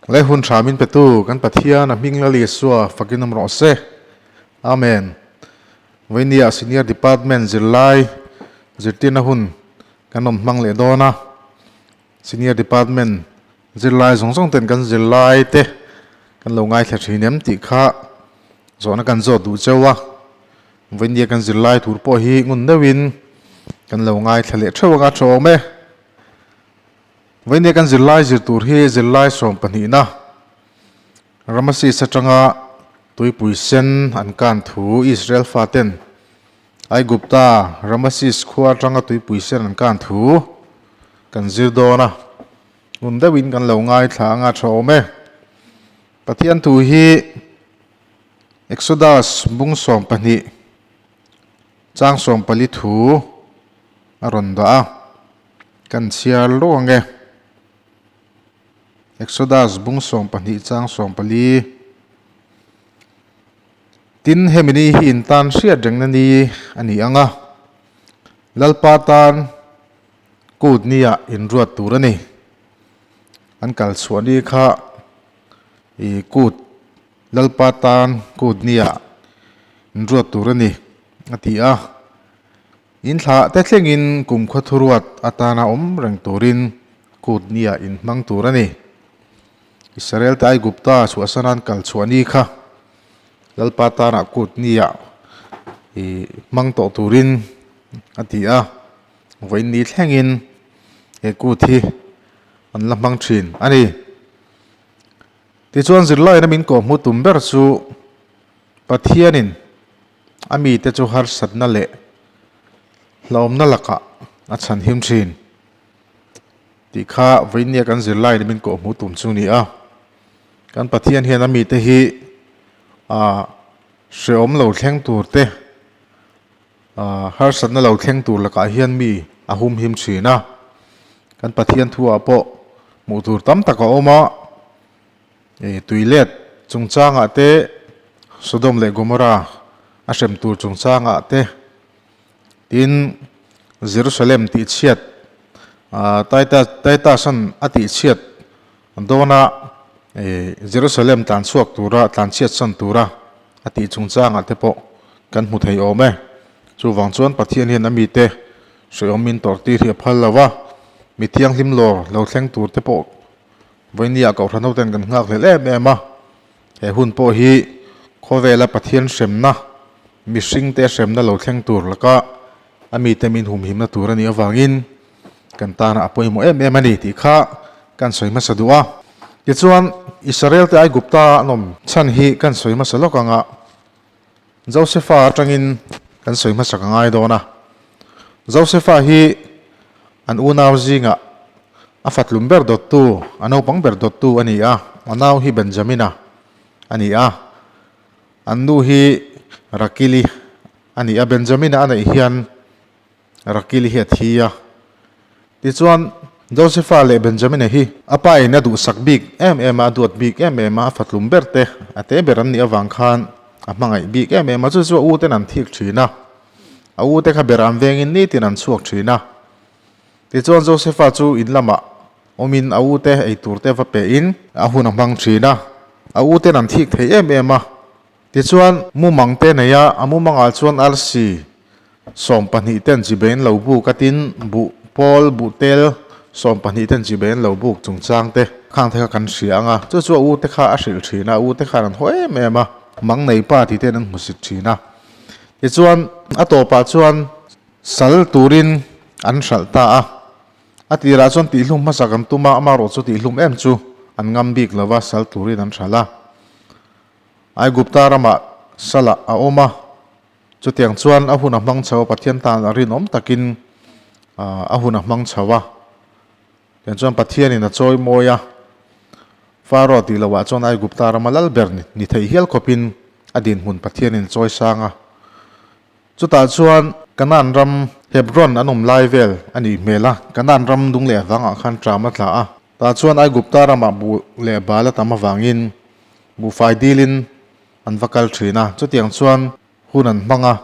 Leh hun tha min petu kan Pathian a hming Lal Isua fakin awm rawh se. Amen. Vawinia Senior Department zirlai zirtirna hun kan awm hmang leh dawn a. Senior Department zirlai zawng zawng ten kan zirlai te kan lo ngaithla thin em tih kha zawhna kan zawt duh cheu a. Vawinia kan zirlai tur pawh hi ngun deuhin kan lo ngaithla leh theuh anga tha awm e. Vawinia kan zirlai zir tur hi zirlai sawm pahnihna Ramasis atanga tuipui sen an kan thu Israel faten Aigupta Ramasis khua atanga tuipui sen an kan thu kan zir dawn a, ngun deuhin kan lo ngaithla anga tha awm e. Pathian thu hi Exodus bung 12 chang 14 thu a rawn dah a. Kan chhiar lawk ang e. Exodus bung 12 chang 14. Tin, hemi ni hi in tan hriat rengna ni a ni ang a, Lalpa tan kut nia in ruat tur a ni. An kal chhuah ni kha i kut Lalpa tan kut nia in ruat tur a ni a ti a. In thlah te thlengin kum khaw thuruat atana awm reng turin kut nia in hmang tur a ni. Israel te Aigupta chhuahsan an kal chhuah ni kha Lalpa tanah kut nia i hmang tawh turin a ti a, vawiin ni thlengin he kut hi an la hmang thin a ni. Tichuan zirlaina min kawhhmu tum ber chu Pathianin A mite chu harsatna leh hlauhawmna lakah a chhanhim thin tih kha vawinia kan zirlaiin min kawhhmuh tum chu ni a. Kan Pathian hian a mite hi ah hrehawm lo thleng tur te, ah harsatna lo thleng tur lakah hian mi a humhim thin a. Kan Pathian thuah pawh hmuh tur tam tak a awm a. Tuilet chungchangah te, Sodom leh Gomorrah a hrem tur chungchangah te, tin Jerusalem tihchhiat Titus-a'n a tihchhiat dawna Jerusalem tlanchhuak tura tlanchhiatsan tura a tih chungchangah te pawh kan hmu thei awm e. Chuvang chuan Pathian hian a mite hrehawm min tawrhtir hi a phal lo va, mi thianghlim lawr lo thleng tur te pawh Vawinia Kohhran hoten kan nghak hlel em em a, he hun pawh hi khawvela Pathian hremna, mihringte hremna lo thleng tur laka a mite min humhimna tur a nih avangin kan tana a pawimawh em em a ni tih kha kan sawi hmasa duh a. Tichuan, Israelte Aigupta an awm chhan hi kan sawi hmasa lawk ang a, Josefa atangin kan sawi hmasa ka ngai dawn a. Josefa hi an unau zingah a fatlum ber dawttu, a naupang ber dawttu a ni a, a nau hi Benjamina a ni a, an nu hi Rakili a ni a, Benjamina a neih hian Rakili hi a thi a. Tichuan, Josefa leh Benjamina hi a pa in a duhsak bik em em a, a duat bik em em a, a fatlum ber te, a te ber an nih avang khan a hmangaih bik em em a, chu chu a u ten an thik thin a. A u te kha ber an vengin nitin an chhuak thin a. Tichuan, Josefa chu in lamah awmin a u te ei tur te va pe in a hun a hmang thin a. A u ten an thik thei em em a. Tichuan, mumang te nei a, a mumangah chuan arsi 12 ten chibein lo buk a tin, buh pawl, buh tel 12 ten chibein lo buk chungchang te khang te kha kan hria ang a, chu chu a u te kha a hrilh thin a, a u te khan an haw em em a, mang nei pa tih ten an hmusit thin a. Tichuan, a tawpah chuan sal turin an hralh ta a, a tirah chuan tihhlum hmasa kan tum a, amaherawhchu tihhlum em chu an ngam bik lo va, sal turin an hralh a. Aigupta ramah salah a awm a, chutiang chuan a hun a hmang chho a, Pathian tan a rinawm takin a hun a hmang chho a. Tiang chuan Pathianin a chawi mawi a, Pharaoh tih lohah chuan Aigupta rama lal ber ni thei hial khawpin a dinhmun Pathianin a chawi sang a. Chutah chuan Kanaan ram Hebron an awm lai vel a nih hmel a, Kanaan ram dung leh vangah khan ṭam a tla a. Tah chuan Aigupta ramah buh leh bal a tam avangin buhfai dilin an va kal thin a, chutiang chuan hun an hmang a.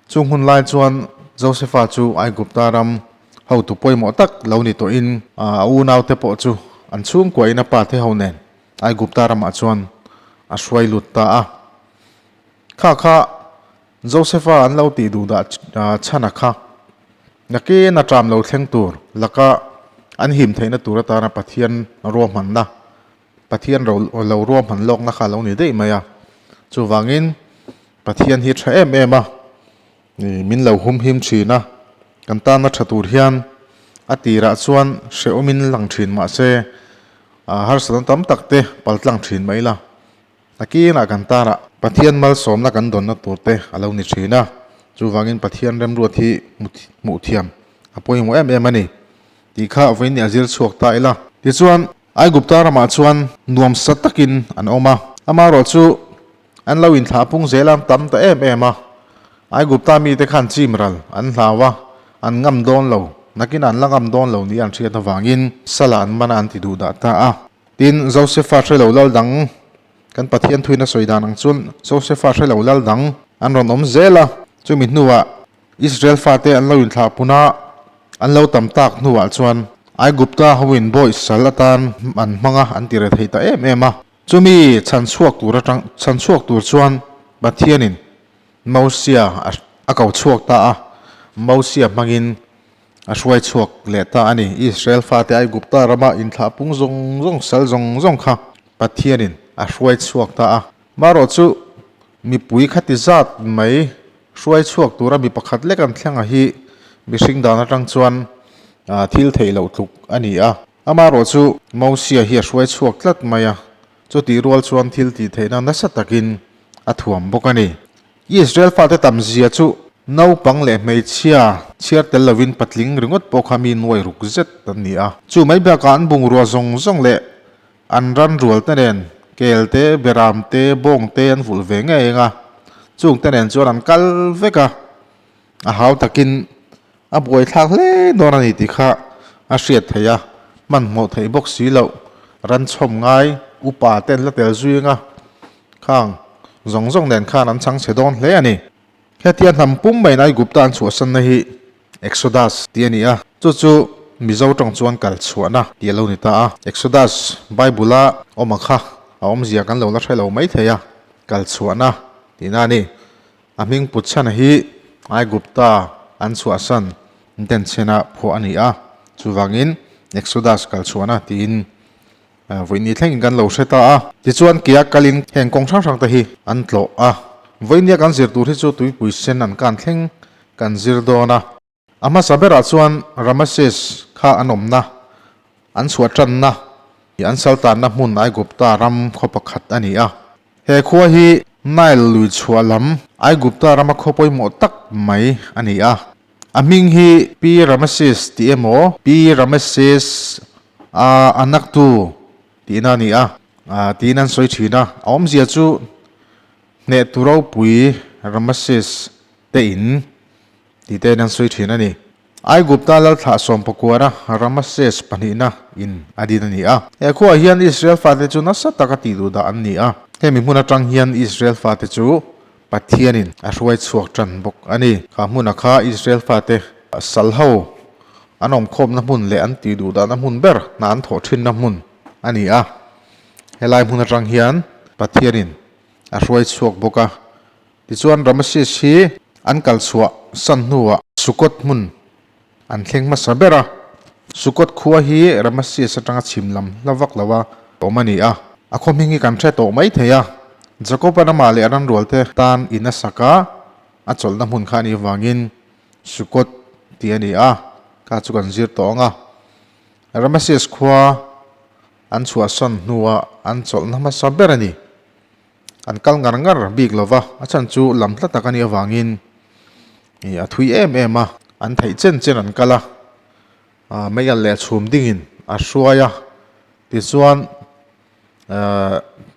Chung hun lai chuan Josefa chu Aigupta ram hotu pawimawh tak lo ni tawhin a unaute pawh chu an chhungkuain a pa te ho nen. Aigupta ramah chuan a hruai lut ta a. Kha kha Josefa an lo tih duh dah chhan a kha. Nakin a ṭam lo thleng tur laka an him theihna tur atana Pathian ruahmanna, Pathian ro lo ruahman lawkna kha a lo ni daih mai a. Chuvangin Pathian hi ṭha em em a, min lo humhim ṭhin a, kan tana ṭha tur hian a tirah chuan hrehawmin lang ṭhin mahse harsatna tam tak te paltlang ṭhin mai la. A kinah kan tarah Pathian malsawmna kan dawnna tur te a lo ni thin a, chuvangin Pathian remruat hi hmuh thiam a pawimawh em em a ni tih kha vawiin a zir chhuak ta ila. Tichuan, Aigupta ramah chuan nuamsa takin an awm a, amaherawh chu an lo inthlah pung zel a, tam ta em em a. Aigupta mite khan chim ral an hlau a, an ngam dawn lo, nakin an la ngam dawn lo nia an hriat avangin sala an man a an ti duh dah ta a. Tin, Josefa hre lo lal dang, kan Pathian thuin a sawi dan ang chuan Josefa hre lo lal dang an rawn awm zel a. Chumi hnuah Israel fate an lo inthlah pun a, an lo tam tak hnuah chuan Aigupta hoin bawi sal atan an hmang a, an ti re thei ta em em a. Chumi chhan chhuak tur atang chhan chhuak tur chuan Pathianin Mosia a ko chhuak ta a, Mosia hmangin A hruai chhuak leh ta a ni. Israel fate Aigupta rama inthlah pung zawng zawng, sal zawng zawng kha Pathianin a hruai chhuak ta a. Marawh chu mipui khati zat mai hruai chhuak tura mi pakhat lek an thleng a hi mihring dan atang chuan thil theih loh tluk a ni a. Amarawh chu Mosia hi a hruai chhuak tlat mai a, chutih rual chuan thil tih theihna nasa takin a thuam bawk a ni. Israel fate tam zia chu naupang leh hmeichhia chhiar tel lovin patling ringawt pawh kha mi nuai ruk zet an ni a. Chu mai bakah an bungrua zawng zawng leh an ran rual te nen kel te, beram te, bawng te an vulh ve ngei eng a, chung te nen chuan an kal vek a, a hau takin a buaithlak hle dawn a ni tih kha a hriat theih a, hmanhmawh theih bawk si loh ran chhawm ngai upa te an la tel zui eng a. Khang zawng zawng nen khan an chhang chhe dawn hle a ni. Hetia hnam pum maiin Aigupta an chhuahsanna hi Exodus tih a ni a, chu chu Mizo tawng chuan kal chhuahna tih a lo ni ta a. Exodus Bible-a awm a kha a awmzia kan lo la hre lo mai thei a, kal chhuahna tihna a ni. A hming put chhana hi Aigupta an chhuahsan denchhena phuah a ni a, chuvangin Exodus kal chhuahna tiin Vawiini thlengin kan lo hre ta a. Tichuan kia kalin heng kawng hrang hrang te hi an tlawh a. Vawiinia kan zir tur hi chu tuipui sen an kan thleng kan zir dawn a. A hmasa berah chuan Rameses kha an awmna, an chhuah tanna, an saltanna hmun Aigupta ram khaw pakhat a ni a. He khua hi Nile lui chhuah lam Aigupta rama khaw pawimawh tak mai a ni a. A hming hi Pi Rameses tih emaw Pi Rameses A a naktu tihna a ni a, tiin an sawi thin a. A awmzia chu hnehtu ropui Rameses te in tih tein an sawi thin a ni. Aigupta lalthlah sawmpakuara Rameses pahnihna in a din a ni a. He khuaah hian Israel fate chu nasa taka tih duh dah an ni a. Hemi hmun atang hian Israel fate chu Pathianin a hruai chhuak tan bawk a ni. Kha hmuna kha Israel fate sal ho an awmkhawmna hmun leh an tih duh dahna hmun ber hna an thawh thinna hmun a ni a. Helai hmun atang hian Pathianin a hruai chhuak bawk a. Tichuan Rameses hi an kal chhuah san hnuah Sukkot hmun An thleng hmasa ber a, Sukkot khua hi Rameses atanga chhim lam hla vak lo a awm a ni a. A khaw hming hi kan hre tawh mai thei a, Jakob-a ramah leh a ranrualte tan in a sak a, a chawlhna hmun kha a nih avangin Sukkot tih a ni a, kha chu kan zir tawh ang a. Rameses khua an chhuahsan hnua an chawlhna hmasa ber a ni. An kal ngar ngar bik lo va, a chhan chu lam hla tak a nih avangin a thui em em a, an theih chen chen an kal a, meialh leh chhum dingin a hruai a, tichuan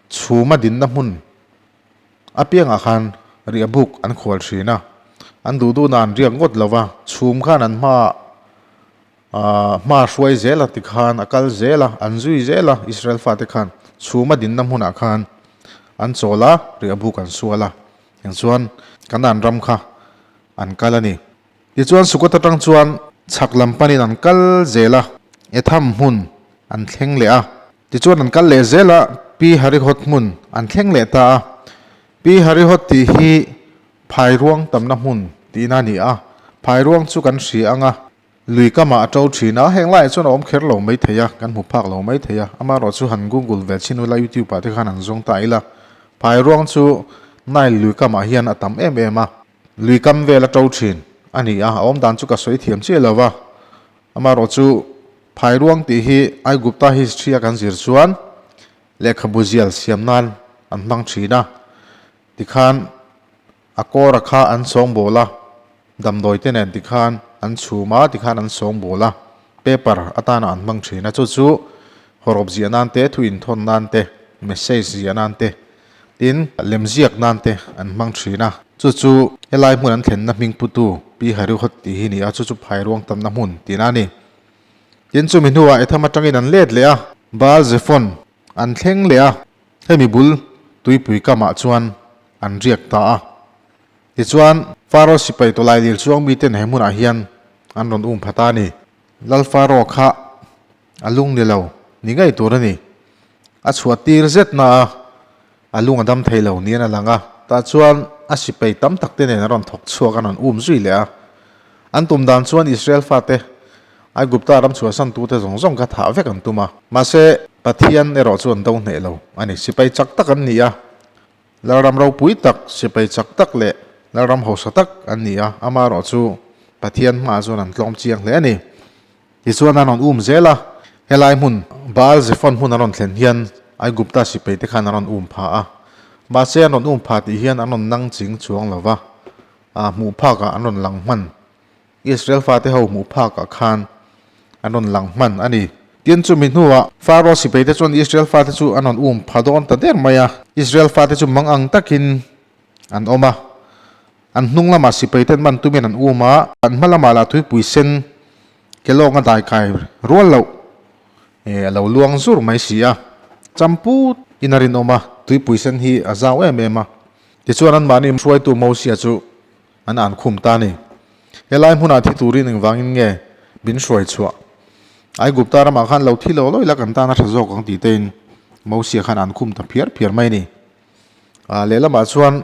chhum a dinna hmun apiangah khan riah buk an khual thin a, an duh duhna an riak ngawt lo va, chhum khan an hmaah Hma hruai zel a tikhan a kal zel a, an zui zel a, Israel fate khan chhuma dinna hmunah khan an chawl a, riahbuk an sual a, eng chuan Kanaan ram kha an kal a ni. Tichuan Sukkot atang chuan chhak lam panin an kal zel a, Etham hmun an thleng leh a, tichuan an kal leh zel a. Pi Harihawt hmun an thleng leh ta a. Pi Harihawt tih hi Phairuang tamna hmun tihna a ni a. Phairuang chu kan hria ang a. Lui kamah a to thin a, heng laiah chuan a awm kher lo mai thei a, kan hmu phak lo mai thei a. Amaherawh chu han Google ve chhin ula YouTube ah te khan han zawng ta ila. Phairuang chu Nile lui kamah hian a tam em em a. Lui kam vel a to thin a ni a, a awm dan chu ka sawi thiam chiah lo va. Amaherawh chu Phairuang tih hi Aigupta history a kan zir chuan lehkhabu zial siam nan an hmang thin a, tikhan A kawra kha an sawngbawl a, damdawi te nen tikhan an chhum a, tikhan an sawngbawl a, paper atana an hmang thin a, chu chu hawrawp ziah nan te, thu inthawn nan te, message ziah nan te, tin lemziak nan te an hmang thin a. Chu chu helai hmun an thlenna hming putu Pi Harihawt tih hi ni a, chu chu Phairuang tamna hmun tihna a ni. Tin chumi hnuah Etham atangin an let leh a, Baal Zephon an thleng leh a, hemi bul tuipui kamah chuan an riak ta a. Tichuan, Faro sipai tawlai lir chuang miten he hmunah hian an rawn um pha ta a ni. Lal Faro kha a lung ni lo ni ngei tur a ni. A chhuah tir zet na a, a lung a dam thei lo niin a lang a. Tah chuan a sipai tam tak te nen a rawn thawk chhuak a rawn um zui leh a. An tum dan chuan Israel fate Aigupta ram chhuahsan tute zawng zawng kha thah vek an tum a. Mahse, Pathian erawh chu an do hneh lo a ni. Sipai chak tak an ni a. Lalram ropui tak, sipai chak tak leh Lalram hausa tak an ni a, amaherawh chu Pathian hmaah chuan an tlawm chiang hle a ni. Tichuan an rawn um zel a, helai hmun Baal Zephon hmun an rawn thlen hian Aigupta sipai te khan an rawn um pha a. Mahse an rawn um pha tih hian an rawn nang ching chuang lo va, hmuh phakah an rawn lang hman Israel fate ho hmuh phakah khan an rawn lang hman a ni. Tin, chumi hnuah Faro sipaite chuan Israel fate chu an rawn um pha dawn ta der mai a. Israel fate chu mang ang takin an awm a. An hnung lamah sipaiten man tumin an um a, an hma lamah lah tuipui sen ke lawnga daikai rual loh a lo luang zur mai si a. Champut in a rinawm a, tuipui sen hi a zau em em a. Tichuan anmahni hruaitu Mosia chu An an khum ta ni. Helai hmunah thi turin engvangin nge min hruai chhuah? Aigupta ramah khan lo thi lo lo ila kan tan a tha zawk ang tih tein Mosia khan an khum ta phiar phiar mai ni. Ah lehlamah chuan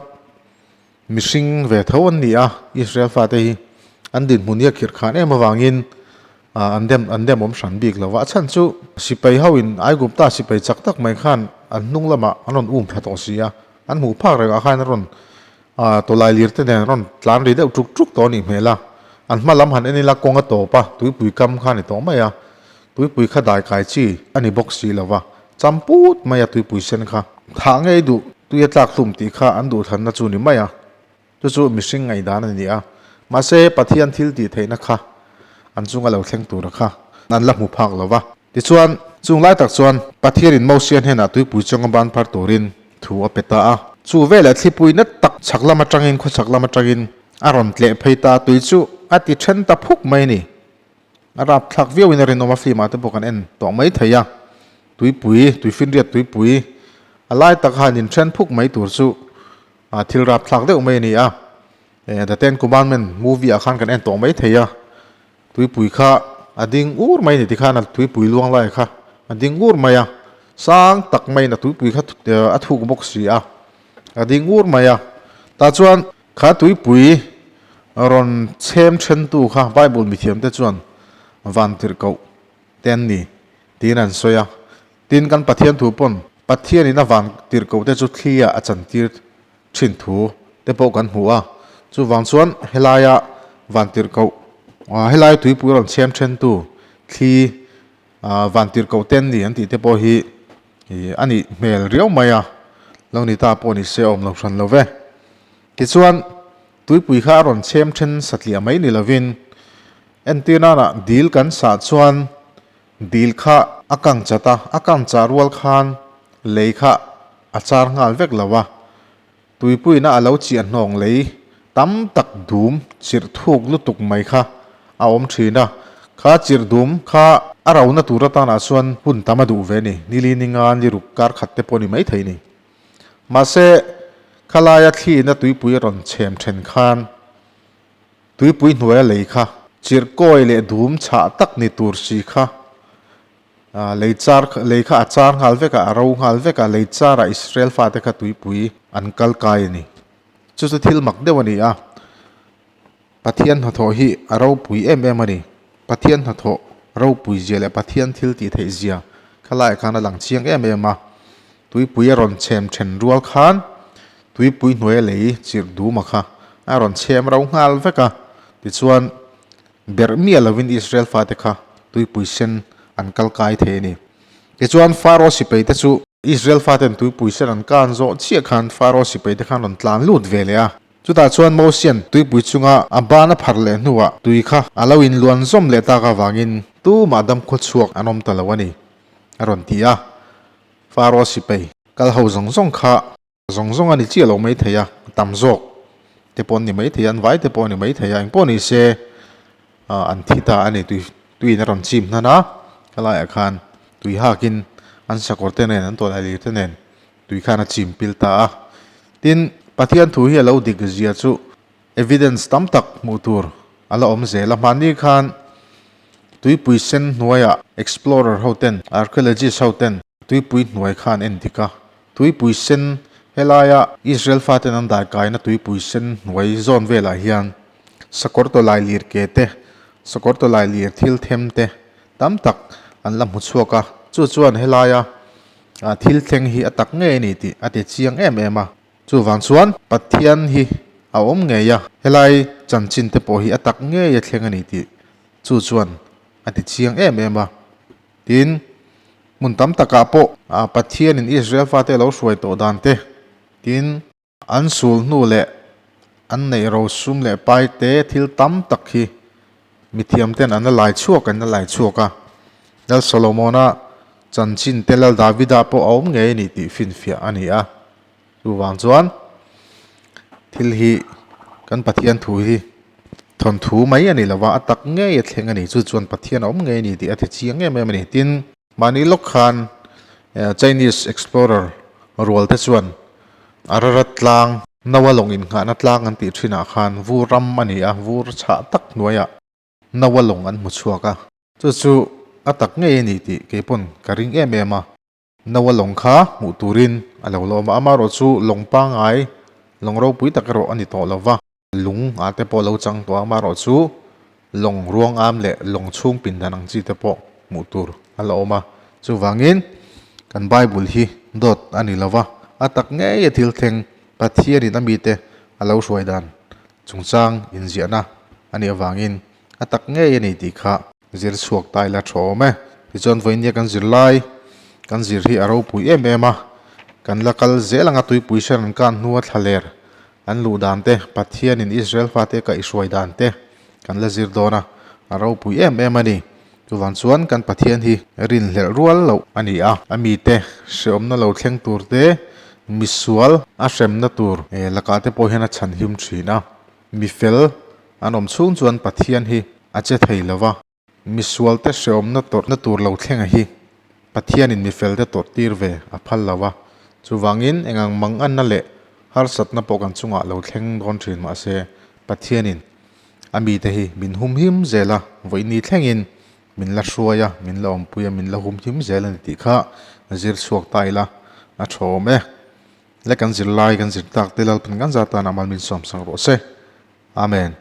mihring ve tho an ni a, Israel fate hi an dinhmun hi a khirh khan em avangin ah an dem an dem awm hran bik lo va. A chhan chu sipai ho in Aigupta sipai chak tak mai khan an hnung lamah an rawn um thla tawh si a, an hmuh phak rengah khan an rawn A tawlai lir te nen rawn tlan ri deuh tuk tuk tawh a nih hmel a, an hma lam han en ila kawng a tawp a, tuipui kam kha a ni tawh mai a, tuipui kha dai kai chi a ni bawk si lo va, cham put mai a tuipui sen kha. Thah ngei duh tui a tlak hlum tih kha an duhthlanna chu ni mai a, chu chu mihring ngaihdan a ni a, mahse Pathian thil tih theihna kha an chunga lo thleng tura kha an la hmu phak lo va. Tichuan, chung lai tak chuan Pathianin Mosia hnenah tuipui chunga ban phar turin thu a pe ta a. Chu veleh thlipui nat tak chhak lam atangin khaw chhak lam atangin a rawn tleh phei ta, tui chu a ti then ta phuk mai a ni. A rapthlak viauin a rinawm a, film ah te pawh kan en tawh mai thei a. Tuipui, tuifinriat tuipui a lai tak a han inthen phuk mai tur chu thil rapthlak deuh mai a ni a. The Ten Commandment movie ah khan kan en tawh mai thei a. Tuipui kha a ding ur mai a ni tikhan a tuipui luang lai kha a ding ur mai a, sang tak maiin a tuipui kha a thuk bawk si a, a ding ur mai a. Tah chuan kha tuipui rawn chhem thentu kha Bible mithiamte chuan van tirhkoh te an ni tiin an sawi a. Tin, kan Pathian thu pawn Pathianin a van tirhkoh te chu thli ah a chantir thin thu te pawh kan hmu a, chuvang chuan helaia vantirhkoh helai tuipui rawn chhem thentu thli vantirhkoh te an ni an tih te pawh hi a nih hmel riau mai a, lo ni ta pawh ni se awm lo hran lo ve. Tichuan tuipui kha a rawn chhem then satliah mai ni lovin entir nana dil kan sah chuan dil kha a kang chat a, a kang chah rual khan lei kha A char nghal vek lo a, tuipuina a lo chiah hnawng lei tam tak dum chirh thuk lutuk mai kha a awm thin a, kha chirh dum kha a rona tur atanah chuan hun tam a duh ve ni, nili ni nga ni ruk kar khat te pawh ni mai thei ni. Mahse, khalaia thliina tuipui a rawn chhem then khan tuipui hnuaia lei kha chirh kawi leh dum chhah tak ni tur si kha. Lei char lei kha a char nghal vek a, a ro nghal vek a, lei charah Israel fate kha tuipui an kal kai a ni. Chu chu thil mak deuh a ni a, Pathian hnathawh hi a ropui em em a ni. Pathian hnathawh ropui zia leh Pathian thil tih theih zia kha laiah khan a lang chiang em em a. Tuipui a rawn chhem then rual khan tuipui hnuaia lei chirh duma kha a rawn chhem ro nghal vek a, tichuan Berh miah lovin Israel fate kha tuipui sen an kal kai thei a ni. Tichuan, Faro sipai te chu Israel faten tuipui sen an kan zawh chiah khan Faro sipai te khan rawn tlan lut ve leh a. Chutah chuan Mosian tuipui chunga a ban a pharh leh hnuah tui kha a lo inluan zawm leh tak avangin tumah dam khawchhuak an awm ta lo a ni, a rawn ti a. Faro sipai kal ho zawng zawng kha Zawng zawng a ni chiah lo mai thei a, tam zawk te pawh an ni mai thei a, an vai te pawh a ni mai thei a, engpawh ni se an thi ta a ni. Tui tuiin a rawn chim hnan a, helaiah khan tui hakin an sakawr te nen an tawlailir te nen tui khan a chim pil ta a. Tin, Pathian thu hi a lo dik zia chu evidence tam tak hmuh tur a la awm zel a. Hmanni khan tuipui sen hnuaiah explorer ho ten, archaeologist ho ten, Tuipui hnuai khan en dik a, tuipui sen helaia Israel faten an daikaina tuipui sen hnuai zawn velah hian sakawr tawlai lir ke te, sakawr tawlai lir thil them te tam tak an la hmu chhuak a, chu chuan helaia thil thleng hi a tak ngei a ni tih a ti chiang em em a. Chuvang chuan Pathian hi a awm ngei a, helai chanchin te pawh hi a tak ngei a thleng a ni tih chu chuan a ti chiang em em a. Tin, hmun tam takah pawh Pathianin Israel fate a lo hruai tawh dan te, tin, an sul hnu leh an neih rosum leh pai te thil tam tak hi mithiam ten an la lai chhuak an la lai chhuak a. Lal Solomona chanchin te Lal Davida pawh a awm ngei a ni tih finfiah a ni a. Chuvang chuan thil hi kan Pathian thu hi thawnthu mai a ni lova, a tak ngei a thleng a ni. Chu chuan Pathian a awm ngei a ni tih a ti chiang em em a ni. Tin, mahni lawk khan Chinese explorer rual te chuan Ararat tlang, Noa lawng innghahna tlang an tih thinah khan vur ram a ni a, vur chhah tak hnuaiah Noa lawng an hmu chhuak a. Chu chu a tak ngei a ni tih kei pawn ka ring em em a. Noa lawng kha hmuh turin a lo la awm a, amaherawh chu lawng pangngai, lawng ropui tak erawh a ni tawh lo va, lung ah te pawh a lo chang tawh a, amaherawh chu lawng ruang am leh lawng chhung pindan ang chi te pawh hmuh tur a la awm a. Chuvangin kan Bible hi dawt a ni lo va, a tak ngei a thil thleng Pathianin a mite a lo hruai dan chungchang inziahna a nih avangin a tak ngei a ni tih kha Zir chhuak ta ila tha awm e. Tichuan vawinia kan zir lai, kan zir hi a ropui em em a. Kan la kal zel anga tuipui hran an kan hnua thlaler an luh dan te, Pathianin Israel fate a kaihhruai dan te kan la zir dawn a, a ropui em em a ni. Chuvang chuan kan Pathian hi rinhlelh rual loh a ni a. A mite hrehawmna lo thleng tur te, misual a hremna tur lakah te pawh hian a chhanhim thin a. Mifel an awm chhung chuan Pathian hi a che thei lo va, misualte hrehawmna tawrhna tur lo thlenga hi Pathianin mifelte tawrh tir ve a phal lo va. Chuvangin engang manganna leh harsatna pawh kan chungah lo thleng dawn thin mahse Pathianin a mite hi min humhim zel a, vawiini thlengin min la hruai a, min la awmpui a, min la humhim zel a ni tih kha zir chhuak ta ila a tha awm e. Le kan zirlai kan zir tak te Lalpan kan zar tan amal min sawmsak rawh se. Amen.